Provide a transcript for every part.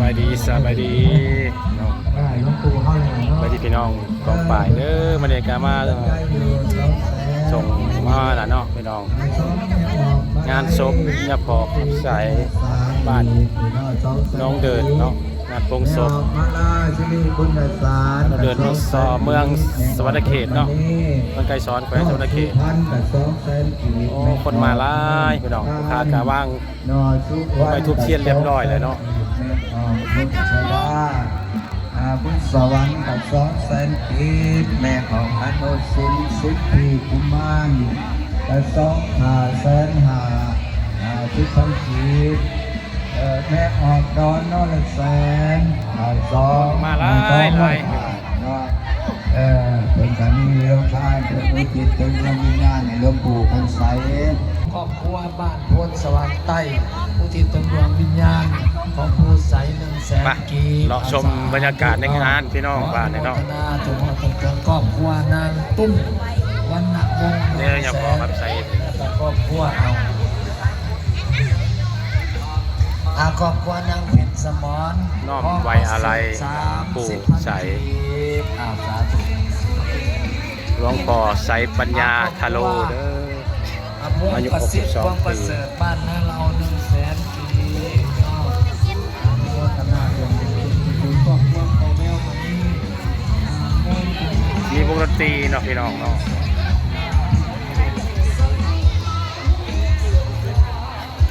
ສະບາຍດີ ສະບາຍດີເນາະ ສະບາຍດີພີ່ນ້ອງປ້ອງປາຍເດີ. ມື້ນີ້ກະມາສົ່ງມາລະເນາະພີ່ນ້ອງ ງານສົບຍາພໍ່ຄຳໃສ ບ້ານໜອງເດີດເນາະ ງານປົງສົບ ເດີດ ເມືອງສະຫວັນນະເຂດເນາະ ເມືອງໄກສອນ ແຂວງສະຫວັນນະເຂດ. ໂອ້ ຄົນມາຫຼາຍພີ່ນ້ອງ ລູກຄ້າກະວາງໄຟທູບທຽນລຽບຮ້ອຍແລ້ວເນາະ. ບຸນສະຫວັນກະສອງແສນກີບ ແມ່ອອກອະນຸສິນ ສິດພີກຸມານກະສອງຫ້າແສນຫ້າ ຫ້າສິບພັນກີບ. ເອີ ແມ່ອອກດອນນໍລະແສນ ສອງ ມາຫຼາຍ ສອງຮ້ອຍ ຫຼາຍ ເນາະ. ເອີ ເພິ່ນກະມີໂຮງທານ ເພື່ອອຸທິດເຖິງດວງວິນຍານໃຫ້ຫຼວງປູ່ຄຳໃສ. ຄອບຄົວບ້ານໂພນສະຫວ່າງໃຕ້ ອຸທິດເຖິງດວງວິນຍານຂອງປູ່ໃສ ໜຶ່ງແສນ ໄປ ກີບ ເລາະຊົມບັນຍາກາດໃນງານພີ່ນ້ອງບ້ານນີ້ເນາະ. ຂໍອະນຸໂມທະນາ ຈົງຮອດເຖິງຄອບຄົວນາງຕຸ້ມ ວັນນະວົງ ເດີ ຍາພໍ່ຄຳໃສ ແລະກະຄອບຄົວເຮົາ ອາ ຄອບຄົວນາງເພັນສະໝອນ ນ້ອມໄວ້ອາໄລ ສາມສິບພັນ ກີບ ອາ ສາທຸ. ຫຼວງພໍ່ໄຊປັນຍາທະໂລເດີ ອາຍຸຫົກສິບສອງປີ ພວງປະເສີດ ບ້ານນາລາວ ໜຶ່ງແສນ ກີບເນາະ. ອານຸໂມທະນາ ຄອບຄົວພໍ່ແມວ ມີວົງດົນຕີເນາະພີ່ນ້ອງເນາະ.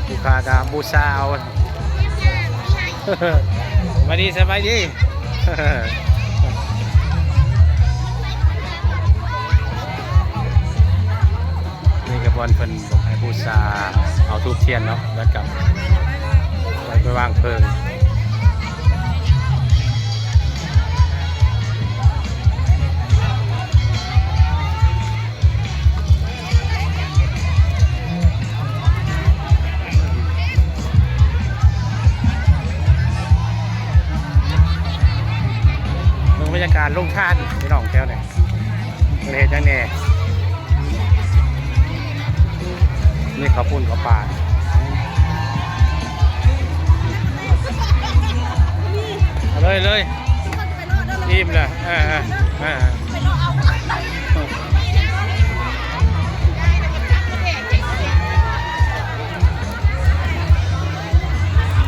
ລູກຄ້າກະບູຊາເອົາ. ສະບາຍດີ ສະບາຍດີ. ນີ້ກະບ່ອນເພິ່ນໃຫ້ບູຊາ ເອົາທູບທຽນເນາະ ແລ້ວກະໄປ ໄປວາງເພີງ. ເບິ່ງບັນຍາກາດໂຮງທານພີ່ນ້ອງແຖວນີ້ ເພິ່ນເຮັດຫຍັງແດ່? ມີເຂົ້າປຸ້ນເຂົ້າປາ ເລີຍ ເລີຍ. ອີ່ມແລ້ວ ເອີ ເອີ ເອີ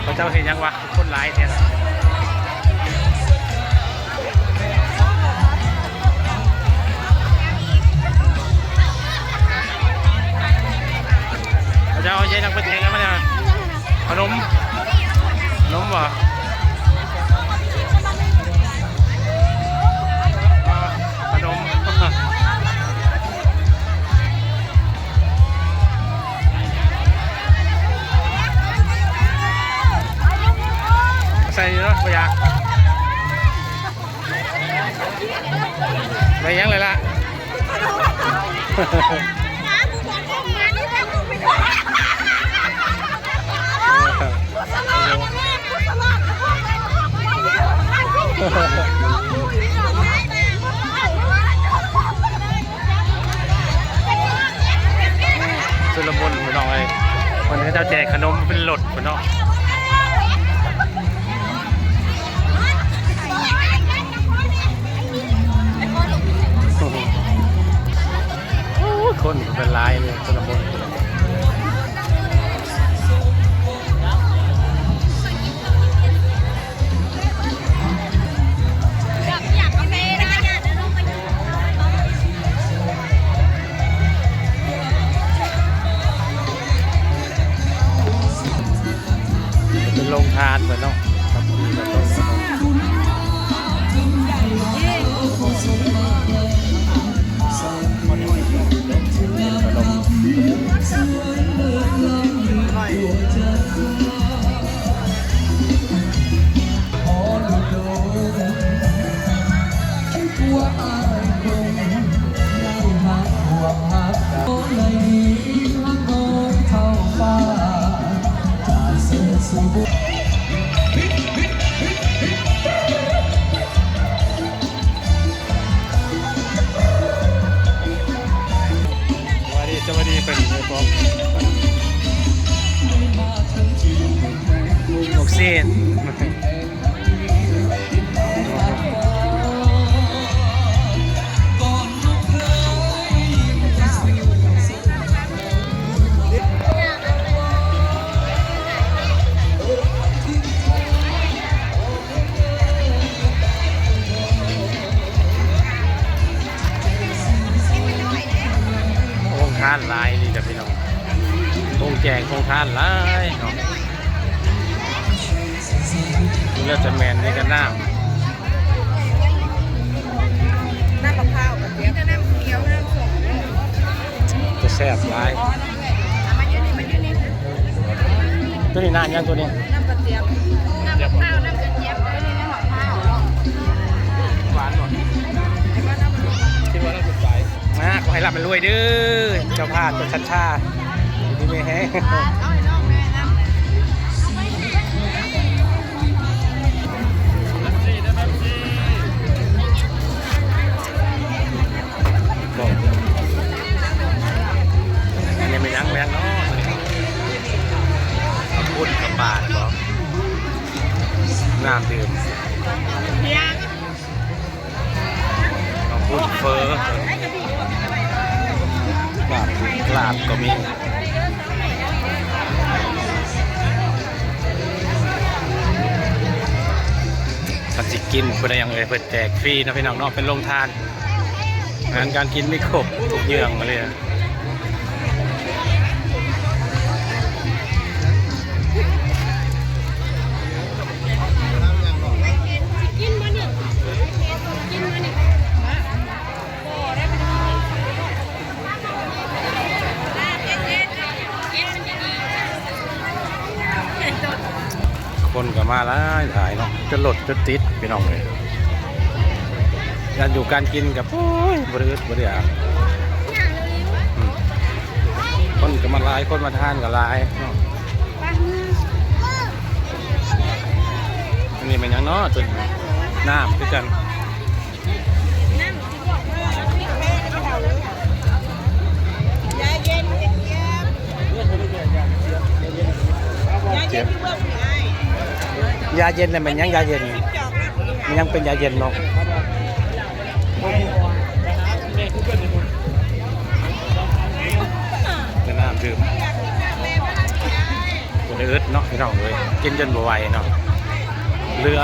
ເຂົາເຈົ້າເຮັດຫຍັງວະ? ຄົນຫຼາຍແທ້ລະ. ເຂົາເຈົ້າເອົາເຢັນອອກໄປແຈກກັນມາແລ້ວ. ຂະໜົມ ຂະໜົມບໍ່? ຂະໜົມ ໃສ່ເນາະ ບໍ່ຢາກ. ໄດ້ຫຍັງເລີຍລະ? ຊຸນລະມຸນພີ່ນ້ອງເອີຍ ເພິ່ນເຂົາເຈົ້າແຈກຂະໜົມເປັນລົດພຸ້ນເນາະ. ໂອ້ຍ ຄົນເປັນຫຼາຍເລີຍ ຄົນລະຄົນ. ເປັນໂຮງທານເພິ່ນເນາະ ກັບທີ່ເພິ່ນຕ້ອງ ສະບາຍດີ ສະບາຍດີ ເພິ່ນເດີ ພວກລູກຊີ້ນ. ທານຫຼາຍເນາະ ແລ້ວຈະແມ່ນນີ້ກໍນ້ຳ ນ້ຳມະພ້າວກະເຈັບ ຈະແຊບຫຼາຍ ເອົາມາຢູ່ນີ້ ມາຢູ່ນີ້ ຕົວນີ້ນ້ຳຫຍັງຕົວນີ້? ນ້ຳກະຈຽບ ນ້ຳມະພ້າວ ນ້ຳກະຈຽບ ຕົວນີ້ນ້ຳມະພ້າວ ຫວານບໍ່? ຄິດວ່ານ້ຳມັນ ອ່າ ຂໍໃຫ້ລ່ຳໃຫ້ລວຍເດີ ເຈົ້າພາບເຈົ້າສັດທາ ຢູ່ດີມີແຮງ ອັນນີ້ແມ່ນຫຍັງ ແມ່ນຫຍັງເນາະ? ເຂົ້າປຸ້ນ ເຂົ້າປາດບໍ? ນ້ຳດື່ມ ເຂົ້າປຸ້ນ ເຝີ ລາບ ລາບກໍມີ ຄັນຊິກິນ ຜູ້ໃດຫຍັງເອີຍ ເພິ່ນແຈກຟຣີເນາະ ພີ່ນ້ອງເນາະ ເປັນໂຮງທານ. ອາຫານການກິນມີຄົບທຸກຢ່າງເລີຍ. ຄົນກໍມາຫຼາຍໆເນາະ ຈົນລົດຈົນຕິດພີ່ນ້ອງເອີຍ. ການຢູ່ການກິນກໍ ໂອ້ຍ ບໍ່ໄດ້ອຶດບໍ່ໄດ້ຢາກ ອືມ ຄົນກໍມາຫຼາຍ ຄົນມາທານກໍຫຼາຍເນາະ. ອັນນີ້ແມ່ນຫຍັງເນາະ? ຕົວນີ້ນ້ຳຄືກັນ. ຢາເຢັນ ຢາເຢັນນະແມ່ນຫຍັງ? ຢາເຢັນ ມັນຍັງເປັນຢາເຢັນເນາະ ແຕ່ນ້ຳດື່ມ ບໍ່ໄດ້ອຶດເນາະ ພີ່ນ້ອງເອີຍ ກິນຈົນບໍ່ໄຫວເນາະ ເຫຼືອ. ຂໍ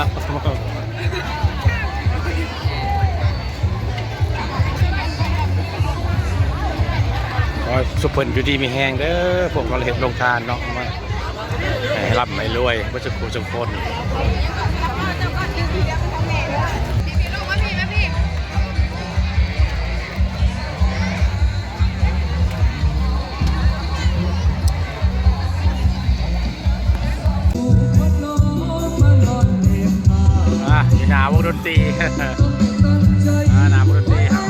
ໃຫ້ຊຸມເພິ່ນຢູ່ດີມີແຮງເດີ ພວກເຮົາເຮັດໂຮງທານເນາະ ມາໃຫ້ລ່ຳໃຫ້ລວຍເບິດຊຸຜູ້ຊຸຄົນ. ອ່າ ຢູ່ໜ້າວົງດົນຕີ ອ່າ ໜ້າວົງດົນຕີເຮົາ.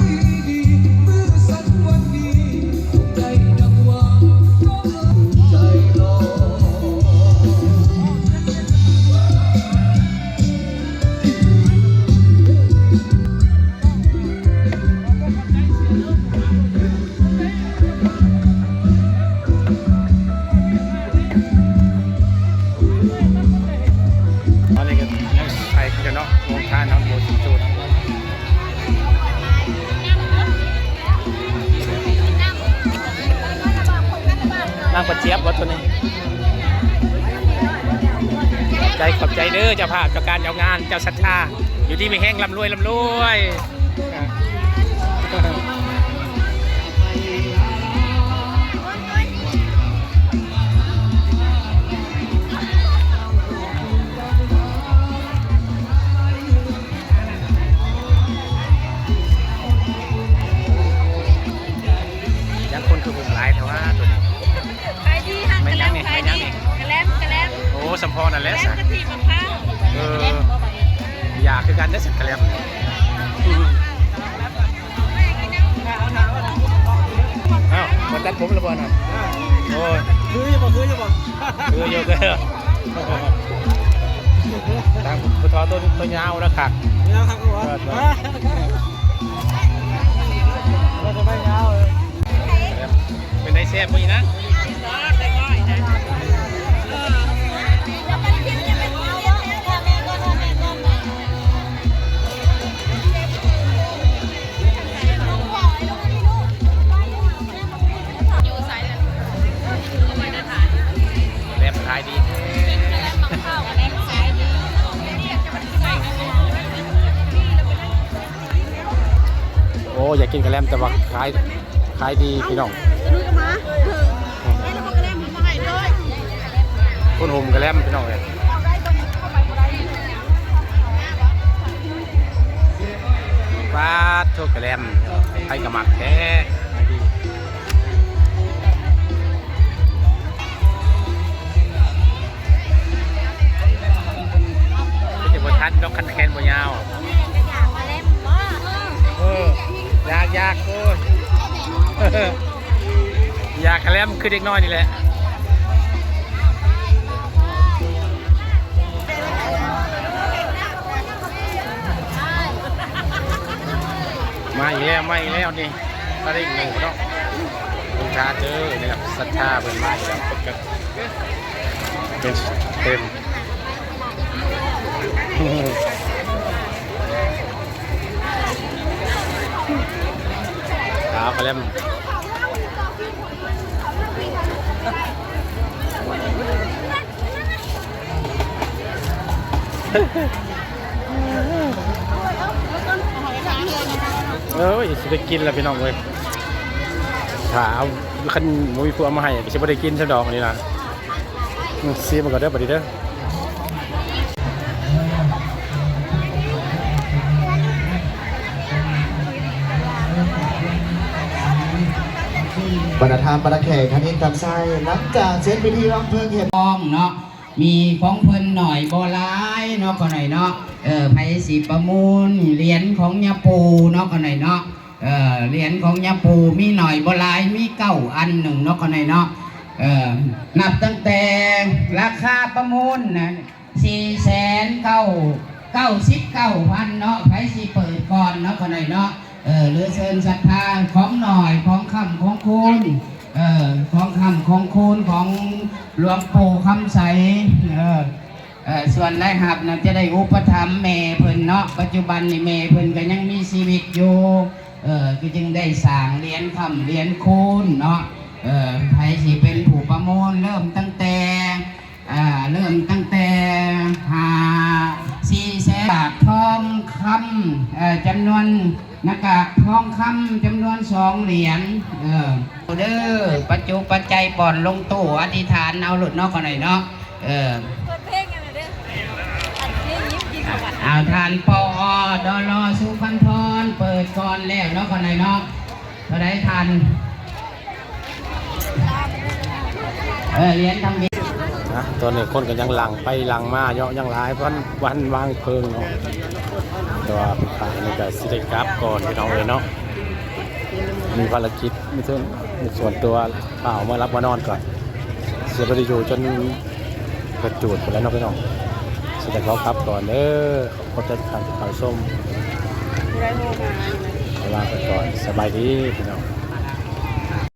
ອັນນີ້ກໍຍັງໃສ່ຄືກັນເນາະ ໂຮງທານເນາະ ບໍ່ສິ້ນສຸດ. ນ້ຳກະຈຽບບໍ່ຕົວນີ້? ຂອບໃຈ ຂອບໃຈເດີ ເຈົ້າພາບ ເຈົ້າການ ເຈົ້າງານ ເຈົ້າສັດທາ ຢູ່ດີມີແຮງ ລ່ຳລວຍ ລ່ຳລວຍ. ຈັກຄົນຄືຫຸ້ມຫຼາຍແທ້ວ່າຕົວນີ້. ຂາຍດີ ແມ່ນຫຍັງນີ້? ຂາຍດີ ກະແລັມ ກະແລັມ. ໂອ້ ສຳພໍນັ້ນແຫຼະ ກະແລັມ ສະ ກະທິມະພ້າວ. ເອີ ຢາກຄືກັນເດ້ ສະ ກະແລັມ. ອ້າວ ມາຕັດຜົມລະບໍ່ນະ? ໂອ້ຍ ຄືຢູ່ບໍ່? ຄືຢູ່ບໍ່? ຄືຢູ່ ຄືຢູ່. ທາງຜູ້ເຖົ້າໂຕ ໂຕຍາວລະຄັກ ຍາວຄັກບໍ່? ເອີ ໂຕ ໂຕຍາວເລີຍ. ເປັນໄດ ແຊບບໍ່ອີ່ນາງ? ແລມຂາຍດີ. ໂອ້ ຢາກກິນກະແລັມ ແຕ່ວ່າຂາຍ ຂາຍດີພີ່ນ້ອງ. ຕົວນີ້ກະມາ ເອີ ໃຫ້ລະບໍ່ກະແລັມ ມາໃຫ້ເລີຍ. ຄົນໂຮມກະແລັມພີ່ນ້ອງເອີຍ. ປາດໂທ້ ກະແລັມ ໃຜກະມັກແທ້. ຄືຈະບໍ່ທັນດອກ ຄັນແຂນບໍ່ຍາວ. ເອີ ຢາກ ຢາກ ໂອ້ຍ ຢາກກະແລັມຄືເດັກນ້ອຍນີ້ແຫຼະ. ມາອີກແລ້ວ ມາອີກແລ້ວນີ້ ຕາລິງໜຶ່ງເນາະ. ເບິ່ງທ່າເດີ ນີ້ລະ ສັດທາເພິ່ນມາອີກແລ້ວ ເພິ່ນກະເຕັມ ເຕັມ. ສາວກະແລັມ ເອີຍ ຊິໄດ້ກິນລະພີ່ນ້ອງເອີຍ. ຖ້າເອົາ ຄັນບໍ່ມີຜູ້ເອົາມາໃຫ້ກະຊິບໍ່ໄດ້ກິນຊະດອກອັນນີ້ນະ. ອືມ ຊີມເບິ່ງກ່ອນເດີ ບາດນີ້ເດີ. ບັນດາທ່ານບັນດາແຂກ ທ່ານເຮັດຕາມຊາຍ ຫຼັງຈາກເສັດພິທີວາງເພີງຮຽບຮ້ອຍເນາະ ມີຂອງເພິ່ນໜ້ອຍບໍ່ຫຼາຍເນາະ ຂະໜ້ອຍເນາະ. ເອີ ໃຜຊິປະມູນຫຼຽນຂອງຍາປູ່ເນາະ ຂະໜ້ອຍເນາະ. ເອີ ຫຼຽນຂອງຍາປູ່ມີໜ້ອຍບໍ່ຫຼາຍ ມີເກົ້າອັນໜຶ່ງເນາະ ຂະໜ້ອຍເນາະ. ເອີ ນັບຕັ້ງແຕ່ລາຄາປະມູນນະ ສີ່ແສນເກົ້າ ເກົ້າສິບເກົ້າພັນເນາະ. ໃຜຊິເປີດກ່ອນເນາະ ຂະໜ້ອຍເນາະ. ເອີ ຫຼືເຊີນສັດທາ ຂອງໜ້ອຍ ຂອງຄ້ຳຂອງຄູນ ເອີ ຂອງຄ້ຳຂອງຄູນຂອງຫຼວງປູ່ຄຳໃສ. ເອີ ເອີ ສ່ວນລາຍຮັບນັ້ນຈະໄດ້ອຸປະຖຳແມ່ເພິ່ນເນາະ ປັດຈຸບັນນີ້ແມ່ເພິ່ນກະຍັງມີຊີວິດຢູ່ ເອີ ກະຈຶ່ງໄດ້ສ້າງຫຼຽນຄ້ຳຫຼຽນຄູນເນາະ. ເອີ ໃຜຊິເປັນຜູ້ປະມູນ ເລີ່ມຕັ້ງແຕ່ ເອີ ເລີ່ມຕັ້ງແຕ່ ຫ້າ ສີ່ແສນ ກາກທອງຄຳ ເອີ ຈຳນວນ ໜ້າກາກທອງຄຳຈຳນວນສອງຫຼຽນ ເອີ ເດີ ປັດຈຸປັດໄຈປ້ອນລົງຕູ້ ອະທິຖານເອົາໂລດເນາະ ຂະໜ້ອຍເນາະ. ເອີ ເປີດເພງຫຍັງເດີ ອັນນີ້ຍິບກິນເຂົ້າກັນ. ເອົາ ທ່ານ ປອ ດລ ສຸພັນທອນ ເປີດກ່ອນແລ້ວເນາະ ຂະໜ້ອຍເນາະ. ເທົ່າໃດທ່ານ ເອີ ຫຼຽນທຳອິດ. ນະ ຕອນນີ້ຄົນກະຍັງຫຼັ່ງໄປຫຼັ່ງມາເນາະ ຍັງຫຼາຍ ບໍ່ທັນ ບໍ່ທັນວາງເພີງເນາະ. ແຕ່ວ່າພະນີ້ກະຊິໄດ້ກັບກ່ອນພີ່ນ້ອງເອີຍເນາະ ມີພາລະກິດ ມີສ່ວນ ມີສ່ວນຕົວ ພາອອກມາຫຼັບມານອນກ່ອນ ຊິບໍ່ໄດ້ຢູ່ຈົນກະຈູດພຸ້ນແຫຼະເນາະພີ່ນ້ອງ. ຊິໄດ້ຂໍກັບກ່ອນເດີ ຂອບໃຈທ່ານທີ່ເຂົ້າຊົມ ລາໄປກ່ອນ ສະບາຍດີພີ່ນ້ອງ.